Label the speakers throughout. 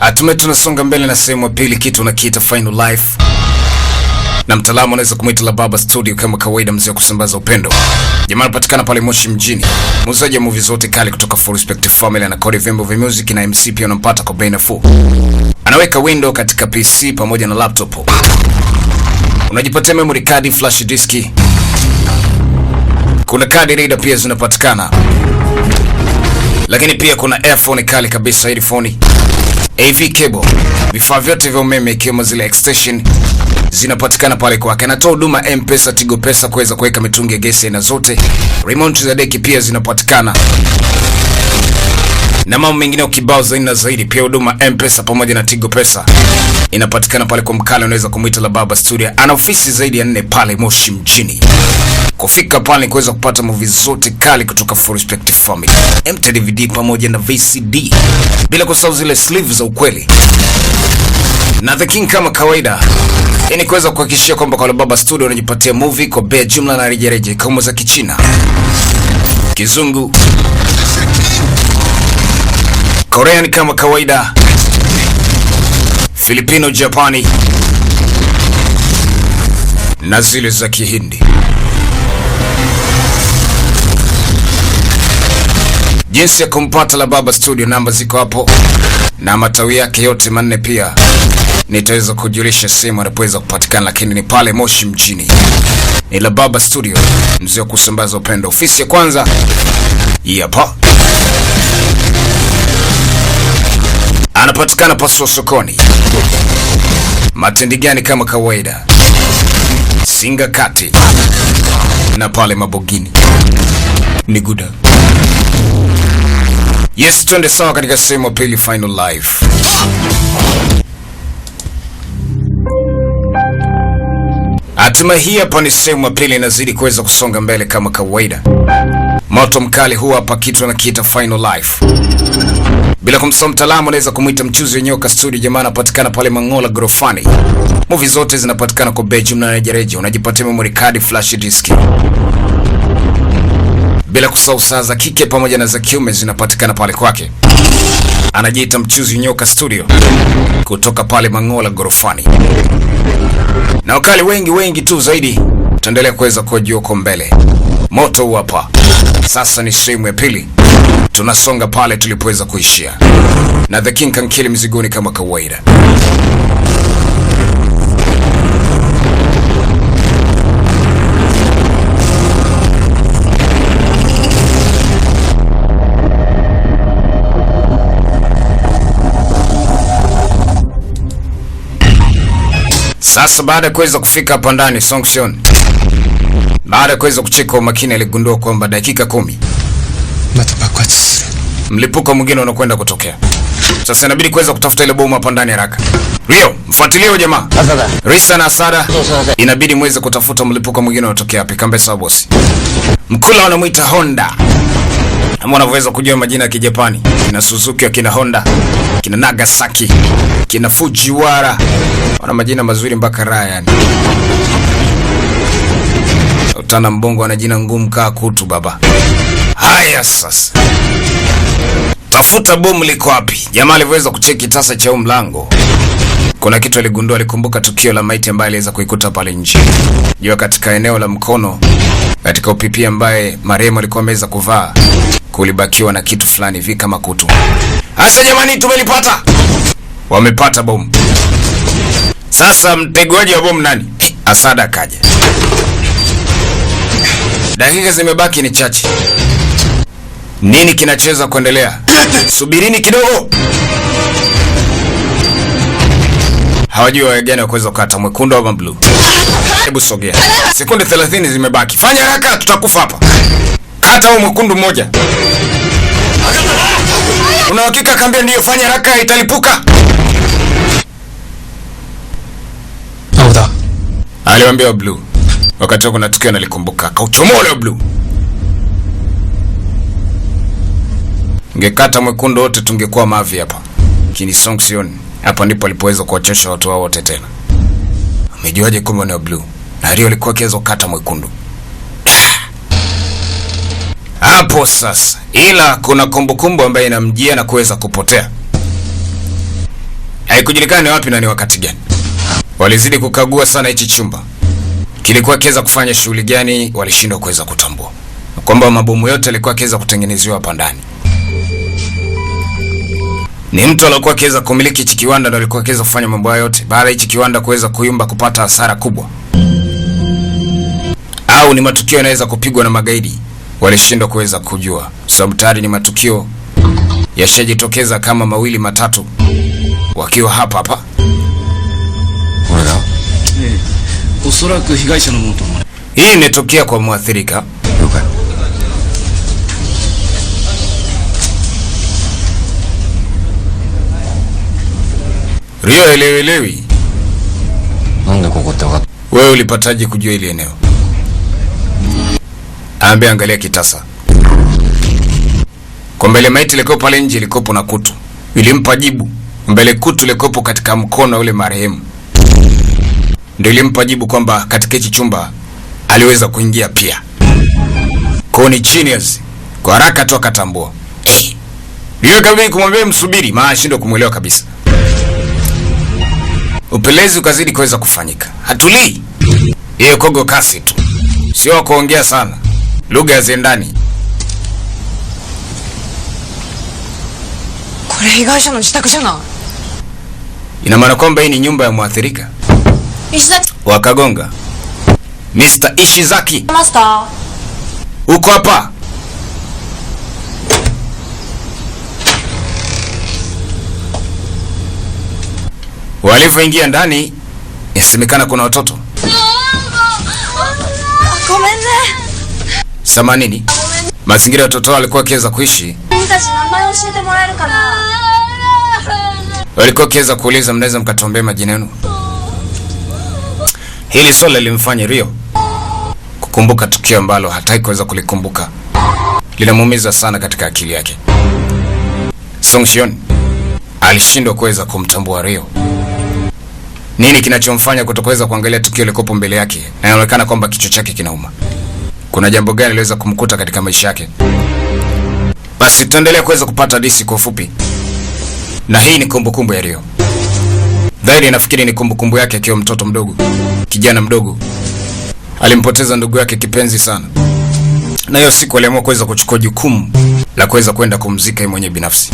Speaker 1: Hatimaye tunasonga mbele na sehemu ya pili, kitu nakiita Final Life, na mtaalamu anaweza kumwita La Baba Studio kama kawaida, mzee wa kusambaza upendo. Jamaa anapatikana pale Moshi mjini, muuzaji wa movie zote kali kutoka Full Respect Family, anakodi vyombo vya music na MC pia unampata kwa bei nafuu. Anaweka window katika PC pamoja na laptop. Unajipatia memory card, flash disk, kuna card reader pia zinapatikana, lakini pia kuna earphone kali kabisa, headphone, AV cable, vifaa vyote vya umeme ikiwemo zile extension zinapatikana pale kwake. Anatoa huduma M-Pesa, Tigo Pesa kuweza kuweka mitungi ya gesi aina zote, remote za deki pia zinapatikana na mambo mengine kibao zaidi na zaidi. Pia huduma M-Pesa pamoja na Tigo Pesa inapatikana pale kwa Mkale, unaweza kumwita La Baba Studio. Ana ofisi zaidi ya 4 pale Moshi mjini. Kufika pale kuweza kupata movie zote kali kutoka Full Respect Family, MTDVD pamoja na VCD, bila kusahau zile sleeve za ukweli na The King kama kawaida. Hii ni kuweza kuhakikishia kwamba kwa La Baba Studio unajipatia movie kwa bei jumla na rejareja, kama za Kichina, Kizungu, Korean kama kawaida, Filipino, Japani na zile za Kihindi. Jinsi ya kumpata La Baba Studio, namba ziko hapo na matawi yake yote 4 pia nitaweza kujulisha sehemu anapoweza kupatikana, lakini ni pale Moshi mjini. Ni La Baba Studio, mzee wa kusambaza upendo. Ofisi ya kwanza hapa, anapatikana Pasua sokoni, Matendigani kama kawaida, Singa kati na pale Mabogini ni guda. Yes, twende sawa katika sehemu ya pili, Final Life. Hatima hii hapa ni sehemu ya pili, inazidi kuweza kusonga mbele kama kawaida. Moto mkali huwa hapa, kitu anakiita Final Life. Bila kumsahau mtaalamu anaweza kumuita mchuzi wenyewe ka studio. Jamaa anapatikana pale Mangola Gorofani. Movie zote zinapatikana kwa bei jumla na rejareja. Unajipatia memory card, flash disk. Bila kusahau saa za kike pamoja na za kiume zinapatikana pale kwake. Anajiita mchuzi nyoka studio kutoka pale Mangola Gorofani. Na wakali wengi wengi tu zaidi tutaendelea kuweza kujua huko mbele. Moto hapa. Sasa ni sehemu ya pili. Tunasonga pale tulipoweza kuishia. Na The King Kankili mzigoni kama kawaida. Sasa baada ya kuweza kufika hapa ndani Songsion, baada ya kuweza kucheka kwa makini, aligundua kwamba dakika 10 mlipuko mwingine unakwenda kutokea. Sasa inabidi kuweza kutafuta ile bomu hapa ndani haraka. Rio, mfuatilie huyo jamaa. Risa na Asada, inabidi muweze kutafuta mlipuko mwingine unatokea wapi. Kambe sawa bosi. Mkula wanamuita Honda. Kama unavyoweza kujua majina ya Kijapani, kina Suzuki, kina Honda, kina Nagasaki, kina Fujiwara. Wana majina mazuri mpaka raha yani. Utana mbongo ana jina ngumu kaa kutu baba. Haya sasa. Tafuta bomu liko wapi? Jamaa aliweza kucheki tasa cha mlango. Kuna kitu aligundua, alikumbuka tukio la maiti ambaye aliweza kuikuta pale nje. Jua katika eneo la mkono, katika upipi ambaye marehemu alikuwa ameweza kuvaa, kulibakiwa na kitu fulani hivi kama kutu. Sasa jamani, tumelipata. Wamepata bomu. Sasa mteguaji wa bomu nani? Asada kaja. Dakika zimebaki ni chache. Nini kinacheza kuendelea? Subirini kidogo. Hawajui wao gani wa kuweza kukata, mwekundu au blue. Hebu sogea. Sekunde 30 zimebaki. Fanya haraka, tutakufa hapa. Kata huo mwekundu mmoja. Una hakika? Kaambia ndio, fanya haraka italipuka.
Speaker 2: Auda.
Speaker 1: Aliwaambia blue. Wakati kuna tukio nalikumbuka. Kauchomoa ule blue. Ngekata mwekundu wote tungekuwa mavi hapa. Lakini Songsion hapa ndipo alipoweza kuwachosha watu wao wote tena. Amejuaje kumbe ni blue? Na Rio alikuwa akiweza kukata mwekundu. Hapo sasa. Ila kuna kumbukumbu ambayo inamjia na kuweza kupotea. Haikujulikana ni wapi na ni wakati gani. Walizidi kukagua sana hichi chumba. Kilikuwa kiweza kufanya shughuli gani, walishindwa kuweza kutambua. Kwamba mabomu yote yalikuwa kiweza kutengenezewa hapa ndani. Ni mtu aliyekuwa akiweza kumiliki hichi kiwanda ndio alikuwa akiweza kufanya mambo hayo yote. Baada ya hichi kiwanda kuweza kuyumba, kupata hasara kubwa, au ni matukio yanaweza kupigwa na magaidi, walishindwa kuweza kujua. Sababu tayari ni matukio yashajitokeza kama mawili matatu wakiwa hapa hapa.
Speaker 3: これだ。
Speaker 4: ええ、おそらく被害者のものと思われ
Speaker 1: Hii imetokea kwa mwathirika.
Speaker 3: 了解。
Speaker 1: Rio elewelewi.
Speaker 3: なんでここって分かっ
Speaker 1: Wewe ulipataje kujua hili eneo? Ambe angalia kitasa. Kwa mbele maiti ilikuwa pale nje, ilikuwepo na kutu. Ilimpa jibu. Mbele kutu ilikuwepo katika mkono ule marehemu. Ndio ilimpa jibu kwamba katika hichi chumba aliweza kuingia pia. Kwa ni genius. Kwa haraka tu akatambua. Eh. Ndio kabidi kumwambia msubiri, maana shindwa kumuelewa kabisa. Upelezi ukazidi kuweza kufanyika. Hatulii. Yeye kogo kasi tu. Sio kuongea sana. Lugha ya zendani.
Speaker 5: これ被害者の自宅じゃな
Speaker 1: Ina maana kwamba hii ni nyumba ya mwathirika.
Speaker 5: い石崎
Speaker 1: Wakagonga. Mr. Ishizaki,
Speaker 5: マスター
Speaker 1: uko hapa? Walivyoingia ndani, inasemekana kuna watoto.
Speaker 5: ごめんね
Speaker 1: Samanini. Mazingira ya watoto walikuwa wakiweza kuishi,
Speaker 5: 君たち名前教えてもらえるかな
Speaker 1: walikuwa wakiweza kuuliza, mnaweza mkatuombea majina yenu? Hili swala lilimfanya Rio kukumbuka tukio ambalo hataki kuweza kulikumbuka, linamuumiza sana katika akili yake. Song Shion alishindwa kuweza kumtambua Rio. Nini kinachomfanya kutokuweza kuangalia tukio likopo mbele yake, na inaonekana kwamba kichwa chake kinauma? Kuna jambo gani liweza kumkuta katika maisha yake? Basi tutaendelea kuweza kupata hadithi kwa ufupi, na hii ni kumbukumbu ya Rio. Dhahiri nafikiri ni kumbukumbu yake akiwa mtoto mdogo, kijana mdogo. Alimpoteza ndugu yake kipenzi sana, na hiyo siku aliamua kuweza kuchukua jukumu la kuweza kwenda kumzika yeye mwenyewe binafsi.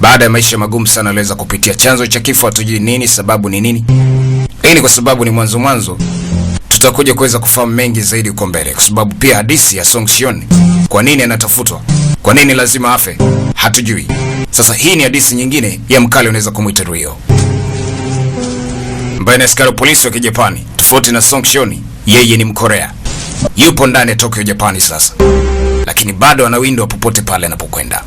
Speaker 1: Baada ya maisha magumu sana aliweza kupitia. Chanzo cha kifo hatujui nini, sababu ni nini. Hii ni kwa sababu ni mwanzo mwanzo, tutakuja kuweza kufahamu mengi zaidi huko mbele, kwa sababu pia hadithi ya Song Shion, kwa nini anatafutwa, kwa nini lazima afe, hatujui. Sasa hii ni hadithi nyingine ya mkali, unaweza kumwita Rio, ambaye ni askari wa polisi wa Kijapani. Tofauti na Song Shion, yeye ni Mkorea, yupo ndani ya Tokyo, Japani sasa, lakini bado anawindwa popote pale anapokwenda.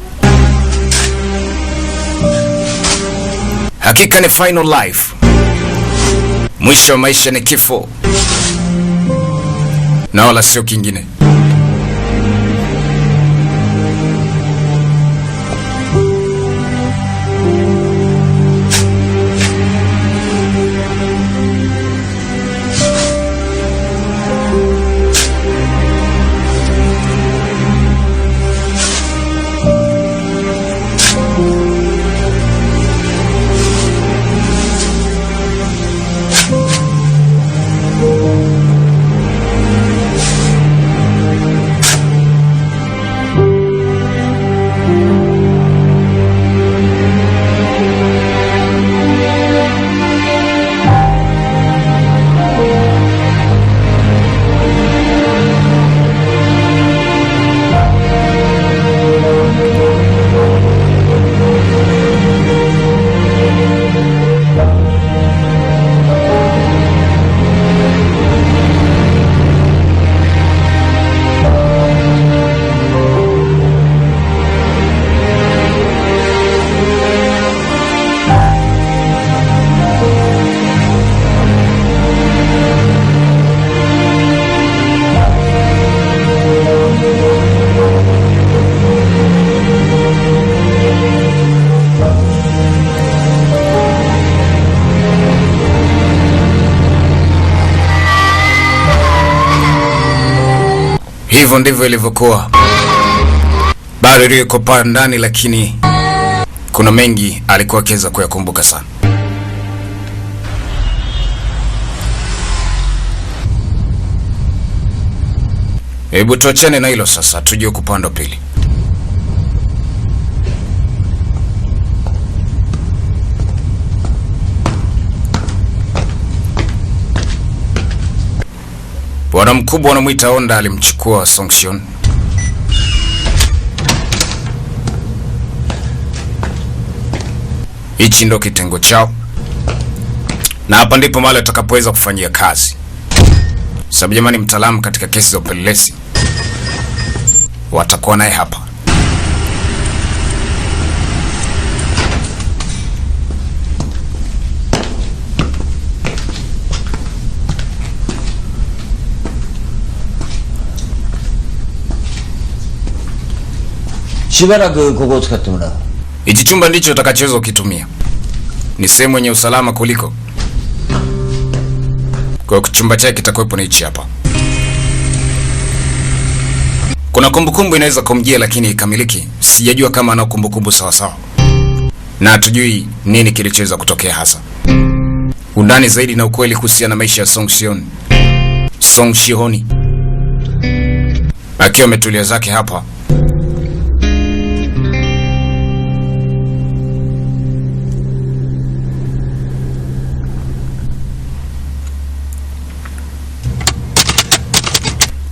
Speaker 1: Hakika ni final life, mwisho wa maisha ni kifo na wala sio kingine. Hivyo ndivyo ilivyokuwa. Bado Rio yuko pale ndani, lakini kuna mengi alikuwa akiweza kuyakumbuka sana. Hebu tuachane na hilo sasa, tujue kupanda pili. Bwana mkubwa anamuita Honda alimchukua Song Shion. Hichi ndo kitengo chao, na hapa ndipo mahali atakapoweza kufanyia kazi, sababu jamani, mtaalamu katika kesi za upelelezi watakuwa naye hapa. Hichi chumba ndicho utakachoweza kukitumia. Ni sehemu yenye usalama kuliko. Kwa chumba chake kitakuwepo ni hichi hapa. Kuna kumbukumbu inaweza kumjia lakini ikamiliki. Sijajua kama ana kumbukumbu sawa sawa. Na hatujui nini kilichoweza kutokea hasa. Undani zaidi na ukweli kuhusiana na maisha ya Song Shion. Song Shihoni akiwa ametulia zake hapa.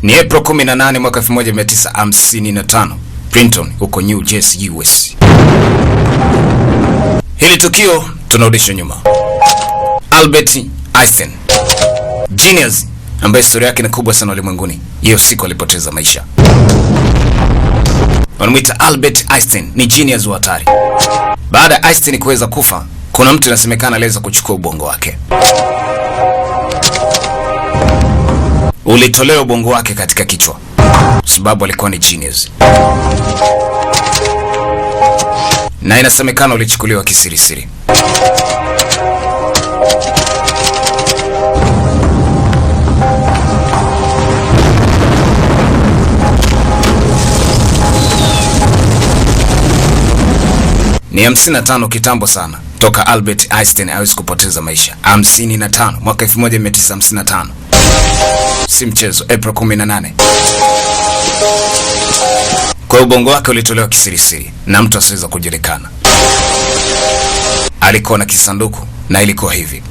Speaker 1: Ni April 18 mwaka 1955, Princeton huko New Jersey, US. Hili tukio tunarudishwa nyuma. Albert Einstein, genius ambaye historia yake ni kubwa sana ulimwenguni, hiyo siku alipoteza maisha. Wanamuita Albert Einstein, ni genius wa hatari. Baada ya Einstein kuweza kufa, kuna mtu inasemekana aliweza kuchukua ubongo wake. Ulitolewa ubongo wake katika kichwa, sababu alikuwa ni genius. Na inasemekana ulichukuliwa kisirisiri. Ni 55 kitambo sana toka Albert Einstein aweze kupoteza maisha. 55 mwaka 1955. Si mchezo, April 18. Kwa ubongo wake ulitolewa kisirisiri na mtu asiweza kujulikana. Alikuwa na kisanduku na ilikuwa hivi.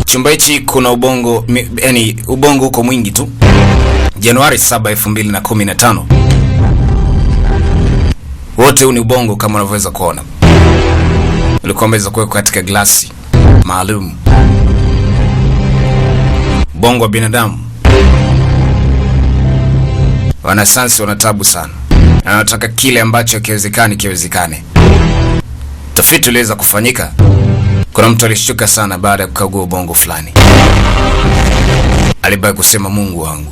Speaker 1: Chumba hichi kuna ubongo, yani ubongo uko mwingi tu. Januari 7, 2015. Wote huu ni ubongo kama unavyoweza kuona. Ulikuwa umeweza kuwekwa katika glasi maalum. Ubongo wa binadamu. Wanasayansi wana taabu sana. Wanataka kile ambacho hakiwezekani kiwezekane. Tafiti iliweza kufanyika. Kuna mtu alishtuka sana baada ya kukagua ubongo fulani. Alibaki kusema Mungu wangu.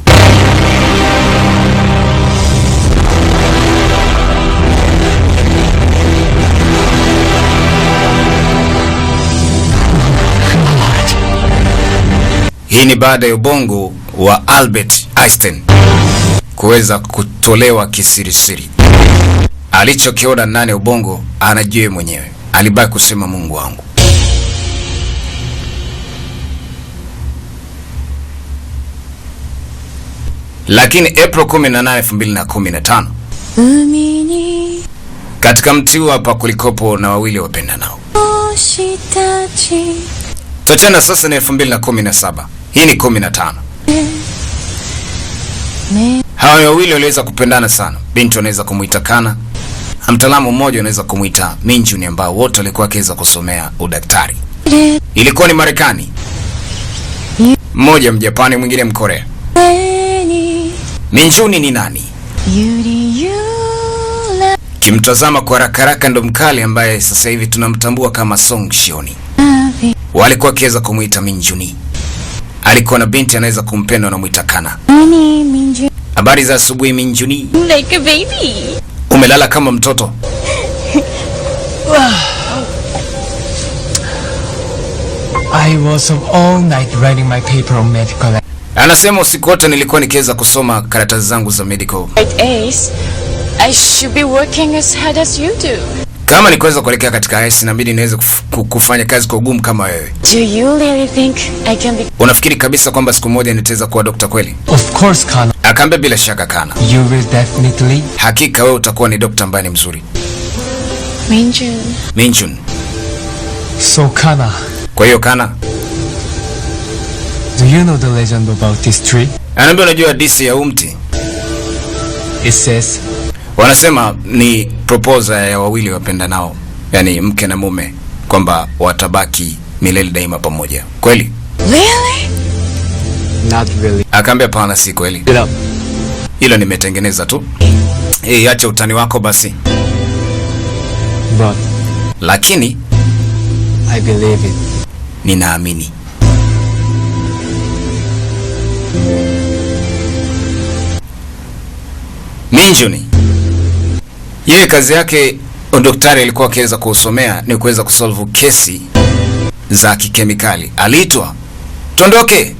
Speaker 1: Hii ni baada ya ubongo wa Albert Einstein kuweza kutolewa kisirisiri. Alichokiona ndani ya ubongo anajua mwenyewe. Alibaki kusema Mungu wangu. Lakini April 18, 2015, katika mti hapa kulikopo na wawili wapendanao. Tuachana sasa ni 2017. Hii ni 15. Hawa wawili waliweza kupendana sana. Binti anaweza kumuita Kana, mtaalamu mmoja anaweza kumuita Minjuni, ambao wote walikuwa wakiweza kusomea udaktari. Ilikuwa ni Marekani. Mmoja Mjapani, mwingine Mkorea. Minjuni ni nani? Kimtazama kwa haraka haraka ndo mkali ambaye sasa hivi tunamtambua kama Song Shioni. Walikuwa wakiweza kumuita Minjuni. Alikuwa na binti anaweza kumpenda na muita Kana. Habari za asubuhi Minjuni.
Speaker 6: Like a baby.
Speaker 1: Umelala kama mtoto.
Speaker 2: I was up all night writing my paper on medical.
Speaker 1: Anasema usiku wote nilikuwa nikiweza kusoma karatasi zangu za medical.
Speaker 6: Right, Ace. I should be working as hard as you do.
Speaker 1: Kama ni kuweza kuelekea katika IS, inabidi niweze kufanya kazi kwa ugumu kama wewe.
Speaker 5: Do you really think I can be?
Speaker 1: Unafikiri kabisa kwamba siku moja nitaweza kuwa dokta kweli?
Speaker 2: Of course, Kana.
Speaker 1: Akaambia bila shaka Kana,
Speaker 2: You will definitely.
Speaker 1: hakika wewe utakuwa ni dokta ambaye ni mzuri.
Speaker 5: Minjun.
Speaker 1: Minjun.
Speaker 2: So, Kana,
Speaker 1: Kwa hiyo Kana,
Speaker 2: do you know the legend about this tree?
Speaker 1: anaambia unajua hadithi ya huu mti?
Speaker 2: It says
Speaker 1: Wanasema ni proposal ya wawili wapendanao, yani mke na mume, kwamba watabaki milele daima pamoja. Kweli?
Speaker 5: Really?
Speaker 2: not really.
Speaker 1: Akaambia pana, si kweli,
Speaker 2: Get up.
Speaker 1: hilo nimetengeneza tu. Eh, acha utani wako basi.
Speaker 2: But
Speaker 1: Lakini
Speaker 2: I believe it.
Speaker 1: ninaamini. Minjuni yeye kazi yake udaktari alikuwa akiweza kuusomea ni kuweza kusolve kesi za kikemikali. Aliitwa tuondoke,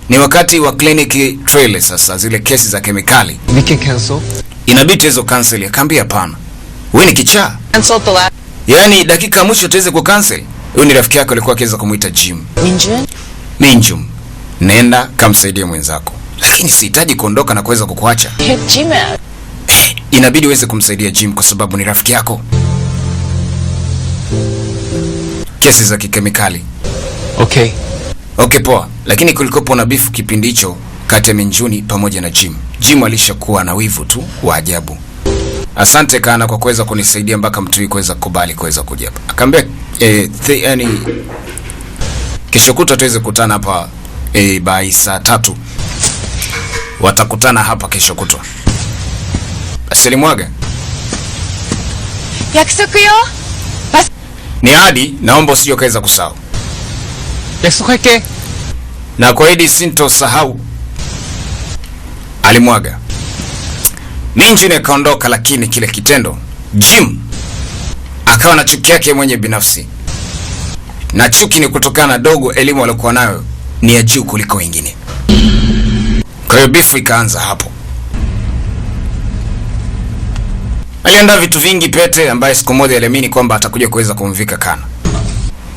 Speaker 1: ni wakati wa clinic trial sasa, zile kesi za kemikali
Speaker 2: We can cancel.
Speaker 1: inabidi tuweze cancel. Akaambia hapana, wewe ni kichaa,
Speaker 5: Cancel the last.
Speaker 1: yaani dakika ya mwisho tuweze kucancel. Huyu ni rafiki yako alikuwa akiweza kumuita Jim.
Speaker 5: Minjun.
Speaker 1: Minjum, nenda kamsaidie mwenzako, lakini sihitaji kuondoka na kuweza kukuacha.
Speaker 5: Hit Gmail.
Speaker 1: Inabidi uweze kumsaidia Jim kwa sababu ni rafiki yako. Kesi za kikemikali.
Speaker 2: Okay.
Speaker 1: Okay, poa. Lakini kulikopo na bifu kipindi hicho kati ya Minjuni pamoja na Jim. Jim alishakuwa na wivu tu wa ajabu. Asante Kana kwa kuweza kunisaidia mpaka mtu huyu kuweza kukubali kuweza kuja hapa. Akaambia yani kesho kutwa tuweze kukutana hapa by saa 3. Watakutana hapa kesho kutwa. Basi alimwaga.
Speaker 5: 約束よ。
Speaker 1: Ni ahadi, naomba usije ukaweza kusahau.
Speaker 2: 약속할게.
Speaker 1: Na kuahidi sintosahau. Alimwaga. Minjuni akaondoka, lakini kile kitendo Jim akawa na chuki yake mwenye binafsi, na chuki ni kutokana na dogo elimu aliyokuwa nayo ni ya juu kuliko wengine. Kwa hiyo bifu ikaanza hapo. Aliandaa vitu vingi, pete ambaye siku moja aliamini kwamba atakuja kuweza kumvika Kana,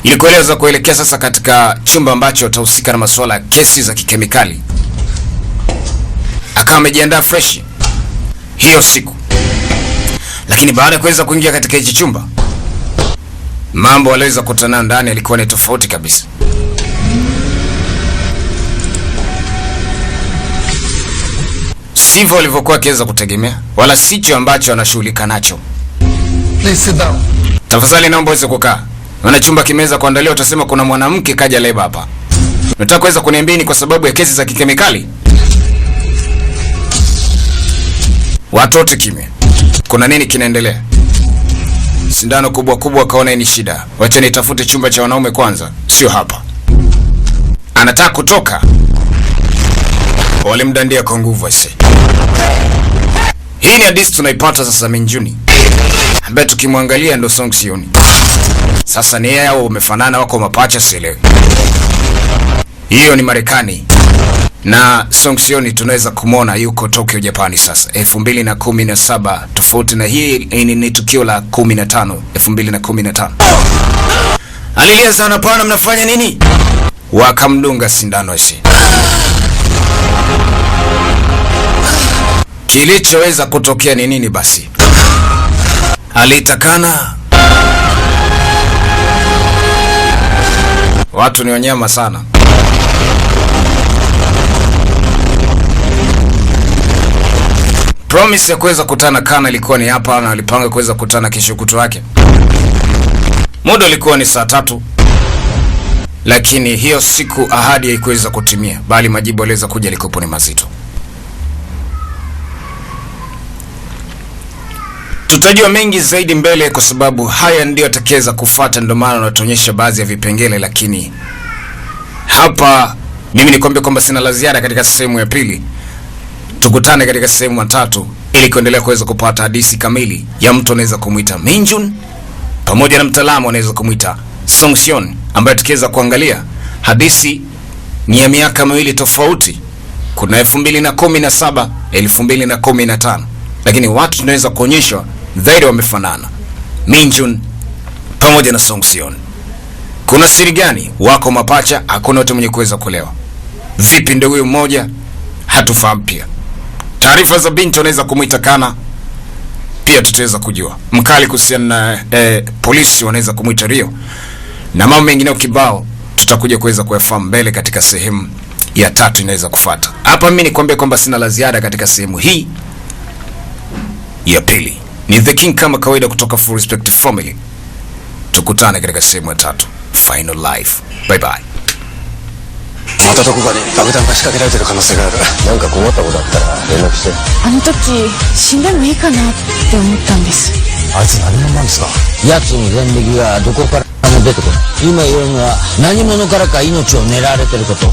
Speaker 1: ili kueleza kuelekea sasa katika chumba ambacho atahusika na masuala ya kesi za kikemikali. Akawa amejiandaa fresh hiyo siku, lakini baada ya kuweza kuingia katika hichi chumba, mambo aliweza kukutana ndani yalikuwa ni tofauti kabisa. Sivyo alivyokuwa akiweza kutegemea, wala sicho ambacho anashughulika nacho.
Speaker 2: Please sit down.
Speaker 1: Tafadhali naomba uweze kukaa. Maana chumba kimeweza kuandaliwa, utasema kuna mwanamke kaja leba hapa. Nataka kuweza kuniambia ni kwa sababu ya kesi za kikemikali? Watoto kimya. Kuna nini kinaendelea? Sindano kubwa kubwa kaona ni shida. Wacha nitafute chumba cha wanaume kwanza, sio hapa. Anataka kutoka. Walimdandia kwa nguvu aise. Hii ni hadithi tunaipata sasa Minjuni, ambaye tukimwangalia ndo Song Sioni. Sasa ni yeye au wamefanana, wako mapacha, sielewi. Hiyo ni Marekani na Song Sioni tunaweza kumwona yuko Tokyo, Japani sasa 2017, tofauti na hii ni tukio la 15 2015. Alilia sana, pana mnafanya nini? Wakamdunga sindano isi. Kilichoweza kutokea ni nini basi? Alitakana. Watu ni wanyama sana. Promise ya kuweza kutana Kana ilikuwa ni hapa, na alipanga kuweza kutana kesho kutwa yake. Muda ulikuwa ni saa 3. Lakini hiyo siku ahadi haikuweza kutimia, bali majibu yaliweza kuja yalikuwa ni mazito. Tutajua mengi zaidi mbele, kwa sababu haya ndio atakayeweza kufuata, ndio maana wanatuonyesha baadhi ya vipengele, lakini hapa mimi nikwambie kwamba sina la ziada katika sehemu ya pili. Tukutane katika sehemu ya 3 ili kuendelea kuweza kupata hadithi kamili ya mtu anaweza kumuita Minjun pamoja na mtaalamu anaweza kumuita Song Sion, ambaye tukiweza kuangalia hadithi ni ya miaka miwili tofauti. Kuna 2017, 2015, lakini watu tunaweza kuonyeshwa dhahiri wamefanana. Minjun pamoja na Song Sion. Kuna siri gani? Wako mapacha, hakuna yote mwenye kuweza kuelewa. Vipi ndio huyu mmoja? Hatufahamu pia. Taarifa za binti wanaweza kumwita Kana, pia tutaweza kujua. Mkali kuhusiana na polisi wanaweza kumwita Rio na mambo mengineo kibao tutakuja kuweza kuyafahamu mbele katika sehemu ya tatu inaweza kufuata. Hapa mimi nikwambia kwamba sina la ziada katika sehemu hii ya pili. Ni The King kama kawaida kutoka Full Respect Family. Tukutane katika sehemu ya tatu. Final Life. Bye bye.
Speaker 3: またどこかに爆弾が仕掛けられてる可能性がある。なんか困ったことあったら連絡して。
Speaker 5: あの時、死んでもいいかなって思ったんです。
Speaker 3: あいつ何者なんですか？奴の前歴がどこからも出てこない。今言えるのは、何者からか命を狙われてること。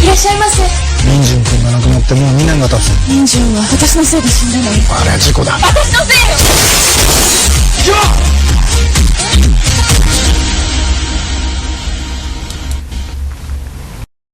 Speaker 5: いらっしゃいませ。
Speaker 2: ミンジュン君が亡くなってもう2年が経つ。
Speaker 5: ミンジュンは私のせいで死んだのに。
Speaker 2: あれは事故だ。
Speaker 5: 私のせいよ。